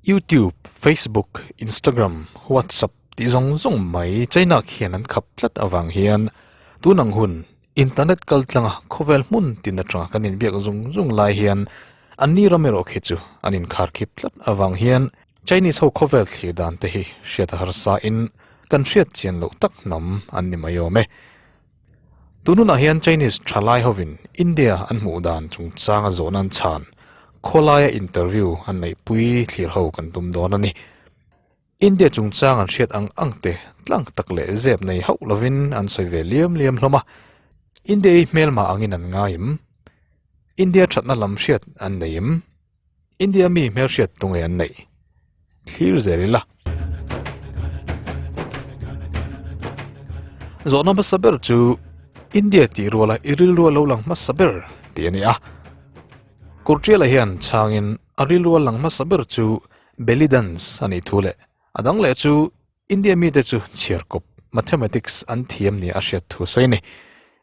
YouTube, Facebook, Instagram, WhatsApp tih zawng zawng mai China khian an khap tlat avang hian tun ang hun internet kal tlanga khawvel hmun tin atanga kan inbiak zung zung lai hian anni ram erawh khi chu an inkharkhip tlat avang hian Chinese ho khawvel thlir dan te hi hriat a harsa in kan hriat chian loh tak hnam an ni mai awm e. Tun hunah hian Chinese thalai hovin India an hmuh dan chungchanga zawhna an chhan khawlaia interview an neihpui thlir ho kan tum dawn a ni. India chungchang an hriat ang ang te tlang tak leh zep nei hauh lovin an sawi ve liam liam hlawm a. India hi hmelma angin an ngai em? India thatna lam hriat an nei em? India mi hmelhriat tunge an neih? Thlir zel ila. Zawhna hmasa ber chu India tih ruala i rilru a lo lang hmasa ber tih a ni a. Kurtiala hian chhangin a rilru a lang hmasa ber chu belly dance a nih thu leh a dang leh chu India mite chu chhiarkawp, mathematics, an thiam nia a hriat thu sawi a ni.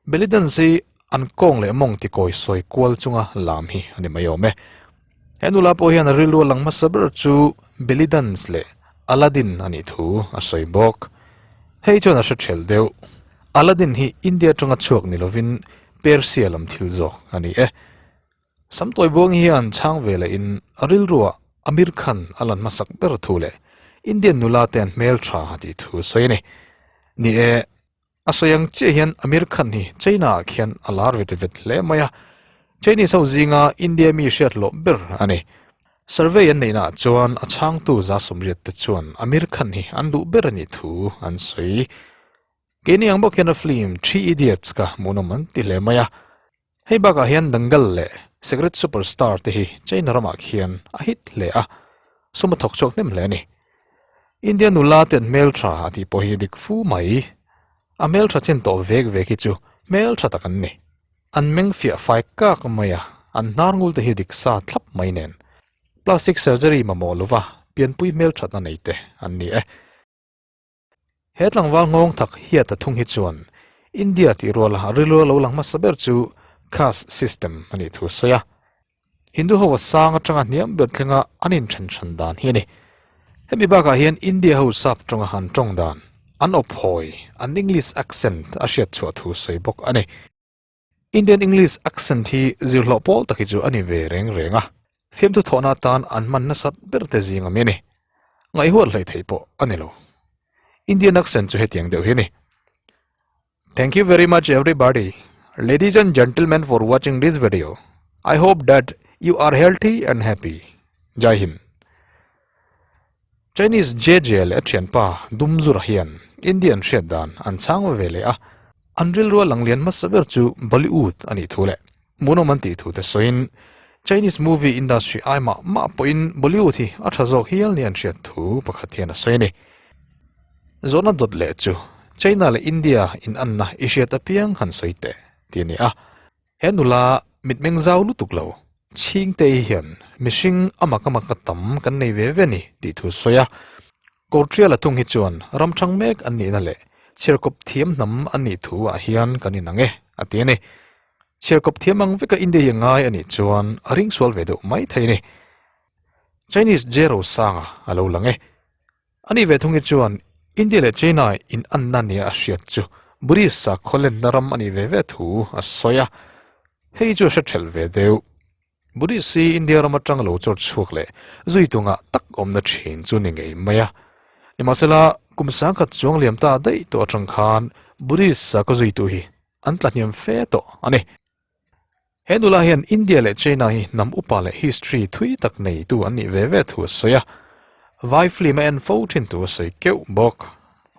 Belly dance hi an kawng leh mawng tikawi sawi kual chunga lam hi a ni mai awm e. He nula pawh hian a rilru a lang hmasa ber chu belly dance leh Aladdin a nih thu a sawi bawk. Hei chuan a hre ṭhel deuh. Aladdin hi India aṭanga chhuak ni lovin Persia lam thil zawk a ni e. Samtawi buang hian chhang ve leh in a rilruah Amir Khan a lan hmasak ber thu leh Indian nula te an hmel tha a tih thu a sawi a ni. Ni e, a sawi ang chiah hian Amir Khan hi China ah khian a lar vet vet hle mai a, Chinese ho zinga India mi hriat hlawh ber a ni. Survey an neihna ah chuan a chhangtu 80 te chuan Amir Khan hi an duh ber a nih thu an sawi. Keini ang bawk hian a film Three Idiots kha hmuhnawm an ti hle mai a. Hei bakah hian Dangal leh Secret Superstar te hi China ramah khian a hit hle a, sum a thawk chhuak hnem hle a ni. India nula ten hmeltha a tih pawh hi dik fu mai. A hmeltha chin tawh vek vek hi chu hmeltha tak an ni. An meng fiah fai kak mai a, an hnar ngul te hi dik sa thlap mai nen. Plastic surgery mamawh lova pianpui hmelthatna nei te an ni e. He tlangval nghawng thak hiat a thung hi chuan India tih ruala rilru a lo lang hmasa ber chu caste system a nih thu a sawi a. Hindu ho a sang atanga hniam ber thlenga an inthen hran dan hi a ni. Hemi bakah hian India ho sap tawnga han tawng dan, an awphawi, an English accent a hriat chhuah thu sawi bawk a ni. Indian English accent hi zirhlawh pawl tak hi chu a ni ve reng reng a, fiamthu thawhna atan an hman nasat ber te zing a mi a ni. Ngaihhuat hleih theih pawh a ni lo. Indian accent chu hetiang deuh hi a ni. Thank you very much everybody, ladies and gentlemen for watching this video. I hope that you are healthy and happy. Jai Hind. Chinese JJ leh a thianpa Dumzura hian Indian hriat dan an chhang ve leh a, an rilrua lang lian hmasa ber chu Bollywood a nih thu leh hmuhnawm an tih thu te sawiin Chinese movie industry ai mah mah pawhin Bollywood hi a tha zawk hial nia an hriat thu pakhat hian a sawi a ni. Zawhna dawt leh chu China leh India inanna i hriat apiang han sawi teh tih a ni a. He nula mitmeng zau lutuk lo, Chhingte hian mihring a mak a mak a tam kan nei ve ve ni tih thu sawi a. Kawrṭiala thung hi chuan ram ṭhang mek an nihna leh chhiarkawp thiam hnam an nih thu ah hian kan inang e, a ti a ni. Chhiarkawp thiam ang veka India hi a ngai a nih chuan a ring sual ve deuh mai thei a ni. Chinese Jero Sanga a lo lang e. A nih ve thung hi chuan India leh China in anna nia a hriat chu Buddhist sakhaw lenna ram a nih ve ve thu a sawi a, hei chu a hre thelh ve deuh. Buddhist hi India ram atang lo chawr chhuak leh zui tungah tak awmna thin chu ni ngei mai a. Nimahsela, kum sangkhat chuang liam ta daih tawh atang khan Buddhist sakhaw zuitu hi an tla hniam fe tawh a ni. He nula hian India leh China hi hnam upa leh history thui tak neitu an nih ve ve thu a sawi a, vai film a en fo thin thu a sawi keuh bawk.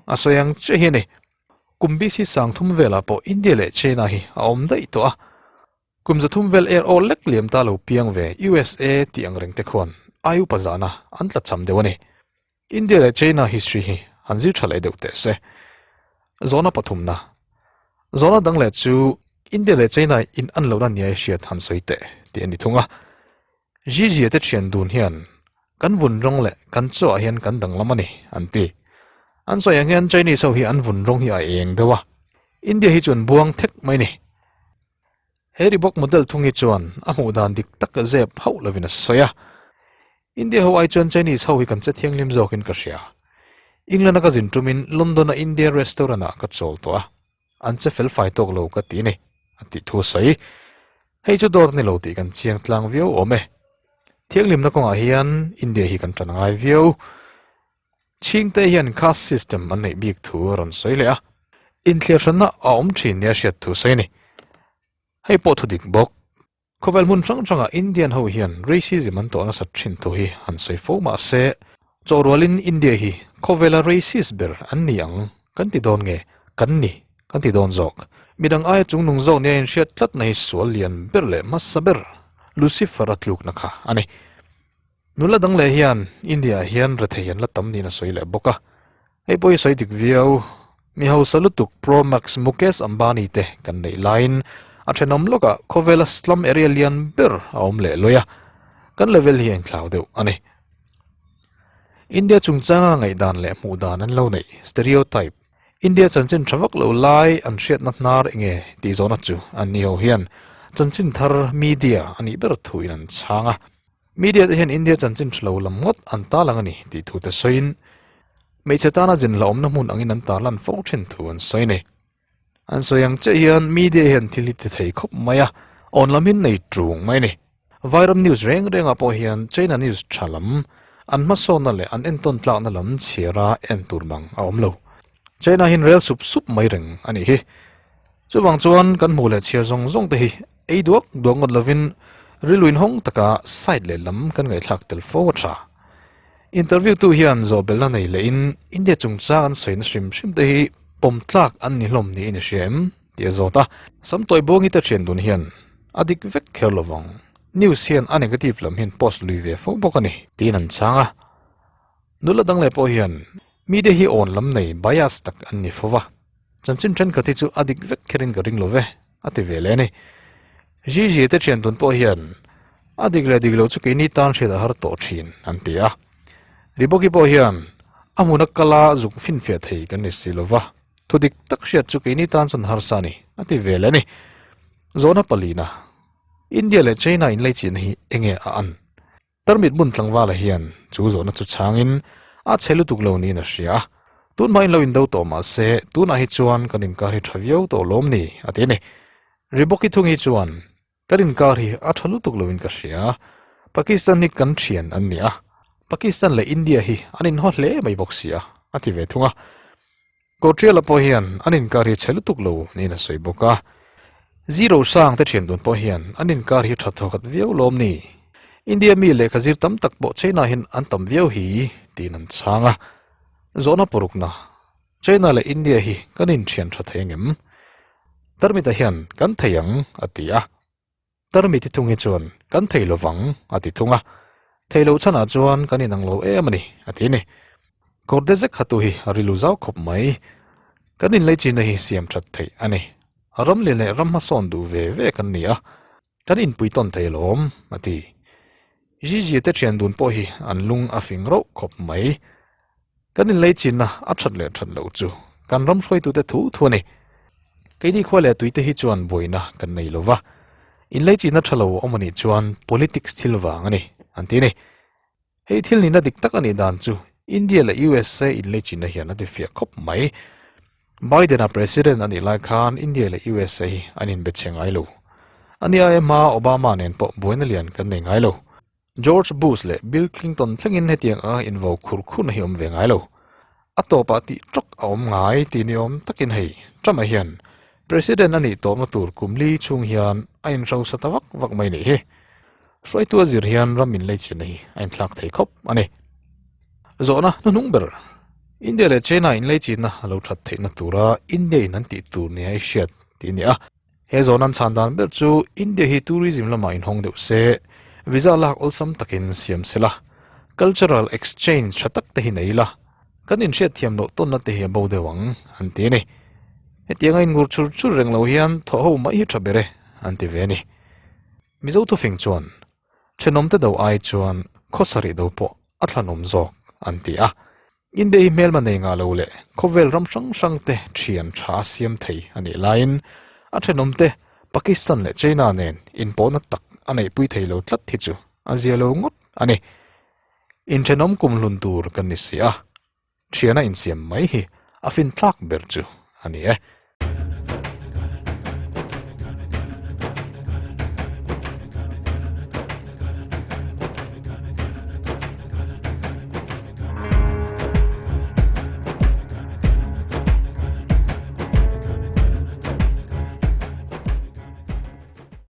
A sawi ang chiah hi a ni. Kum BC 3000 velah pawh India leh China hi a awm daih tawh a. Kum 300 vel air aw lek liam ta lo piang ve USA tih ang reng te khuan ai upa zahna an tla cham deuh a ni. India leh China history hi han zir tha leh deuh teh se. Zawhna pathumna. Zawhna dang leh chu India leh China in an lohna nia i hriat han sawi teh tih a ni thung a. Xi Jia te thian dun hian kan vun rawng leh kan chaw ah hian kan danglam a ni an ti. An sawi ang hian Chinese ho hi an vun rawng hi a eng deuh a, India hi chuan buang thek mai a ni. He Reebok model thung hi chuan a hmuh dan dik tak zep hauh lovin a sawi a. India ho ai chuan Chinese ho hi kan che thianghlim zawkin ka hria. England a ka zin tumin London a India restaurant ah ka chawl tawh a, an che fel fai tawk lo ka ti ni, a tih thu a sawi. Hei chu dawt a ni lo tih kan chiang tlang viau awm e. Thianghlimna kawngah hian India hi kan tan ngai viau. Chhingte hian caste system an neih bik thu a rawn sawi leh a, inthliarhranna a awm thin nia hriat thu sawi a ni. Hei pawh thu dik bawk. Khawvel hmun hrang hrangah Indian ho hian racism an tawh nasat thin thu hi han sawi fo mah se, chawhrualin India hi khawvela racist ber an ni ang kan ti dawn nge kan ni kan ti dawn zawk. Midang aia chungnung zawk nia inhriat tlatna hi sual lian ber leh hmasa ber Lucifer-a tlukna kha a ni. Nula dang leh hian India ah hian rethei an la tam niin a sawi leh bawk a, hei pawh hi sawi dik viau. Mi hausa lutuk Pro Max Mukesh Ambani te kan neih laiin a thenawm lawkah khawvela slum area lian ber a awm leh lawi a, kan level hi a inthlau deuh a ni. India chungchanga ngaihdan leh hmuh dan an lo neih, stereotype, India chanchin tha vak lo lai an hriatna hnar enge tih zawhna chu an ni ho hian chanchin thar media a nih ber thuin an chhang a. Media te hian India chanchin tha lo lam ngawt an tarlang a ni tih thu te sawiin hmeichhe tana zin hlauhawmna hmun angin an tarlan fo thin thu an sawi a ni. An sawi ang chiah hian media hian thil hi ti thei khawp mai a, awn lam hi nei tung mai a ni. Vairam news reng rengah pawh hian China news tha lam, an hmasawnna leh an entawn tlakna lam chhiara en tur mang a awm lo. China hian rel sup sup mai reng a nih hi. Chuvang chuan kan hmuh leh chhiar zawng zawng te hi ei duak duak ngawt lovin rilru inhawng taka side leh lam kan ngaihthlak tel fo a tha. Interview tu hian zawhbelna nei lehin India chungchang an sawina hrim hrim te hi pawm tlak an ni hlawm niin i hria em? tih a zawt a. Samtawi Buangi te thian dun hian a dik vek kher lovang, news hian a negative lam hian post lui ve fo bawk a ni tiin an chhang a. Nula dang leh pawh hian media hi awn lam nei bias tak an ni fo va, chanchin thenkhat hi chu a dik vek kherin ka ring lo ve a ti ve leh a ni. Gigi te thian tun pawh hian a dik leh dik loh chu keini tan hriat a har tawh thin an ti a. Riboki pawh hian a hmuna kala zuk finfiah thei kan ni si lo va, thu dik tak hriat chu keini tan chuan harsa a ni a ti ve leh a ni. Zawhna palina, India leh China inleichihna hi enge a an? Tarmit bun tlangvala hian chu zawhna chu chhangin a chhe lutuk lo niin a hria a, tun hmain lo indo tawh mah se tunah hi chuan kan inkar hi tha viau tawh lawm ni a ti a ni. Riboki thung hi chuan kan inkar hi a tha lutuk loin ka hria, Pakistan hi kan thian an ni a, Pakistan leh India hi an inhaw hle mai bawk si a a ti ve thung a. Kotriala pawh hian an inkar hi chhe lutuk lo niin a sawi bawk a. Zero sang te thian dun pawh hian an inkar hi tha thawkhat viau lawm ni. India mi lehkha zir tam tak pawh China hian an tam viau hi tiin an chhang a. Zawhna parukna, China leh India hi kan inthian tha thei angem? Tarmita hian kan thei ang a ti a. Tarmi ti thung hi chuan kan thei lo vang a ti thung a, thei loh chhanah chuan kan inang lo em a ni a ti a ni. Kawrte zek khatu hi a rilu zau khawp mai, kan inleichina hi siam that theih a ni. Ram lian leh ram hmasawn duh ve ve kan ni a, kan inpui tawn thei alawm a ti. Gigi te thian dun pawh hi an lung a fing rauh khawp mai. Kan inleichinna a that leh that loh chu kan ram hruaitute thu thu a ni. Keini khua leh tuite hi chuan buaina kan nei lo va, inleichinna tha lo awm a nih chuan politics thil vang a ni, an ti a ni. Hei thil nihna dik tak a nih dan chu India leh USA inleichinna hian a tifiah khawp mai. Biden-a president a nih lai khan India leh USA hi an inbe chhe ngai lo. Ani aia hma Obama nen pawh buaina lian kan nei ngai lo. George Bush leh Bill Clinton thlengin hetiang anga invo khur khurna hi awm ve ngai lo. A tawpah tih tawk a awm ngai tih ni awm takin hei Trump-a hian President a nih tawpna tur kum li chhung hian a inhrosa ta vak vak mai nih hi. Hruaitu a zir hian ram inleichhina hi a inthlak thei khawp a ni. Zawhna hnuhnung ber, India leh China inleichhina a lo that theihna tura India in an tih tur nia i hriat tih a ni a. He zawn an chhan dan ber chu India hi tourism lamah inhawng deuh se, visa lak awlsam takin siam se la, cultural exchange tha tak te hi nei ila, kan inhriat thiam loh tawnna te hi a bo deuh ang, an ti a ni. Hetianga inngur chur chur reng lo hian thawh ho mai hi tha ber e, an ti ve a ni. Mizo thufing chuan thenawmte do ai chuan khawsarih do pawh a thlanawm zawk, an ti a. India hi hmelma nei ngah lo leh khawvel ram hrang hrang te thian tha a siam thei a nih laiin a thenawm te Pakistan leh China nen inpawhna tak a neihpui thei lo tlat hi chu a zia lo ngawt a ni. Inthenawm kumhlun tur kan ni si a, thiana insiam mai hi a finthlak ber chu a ni e.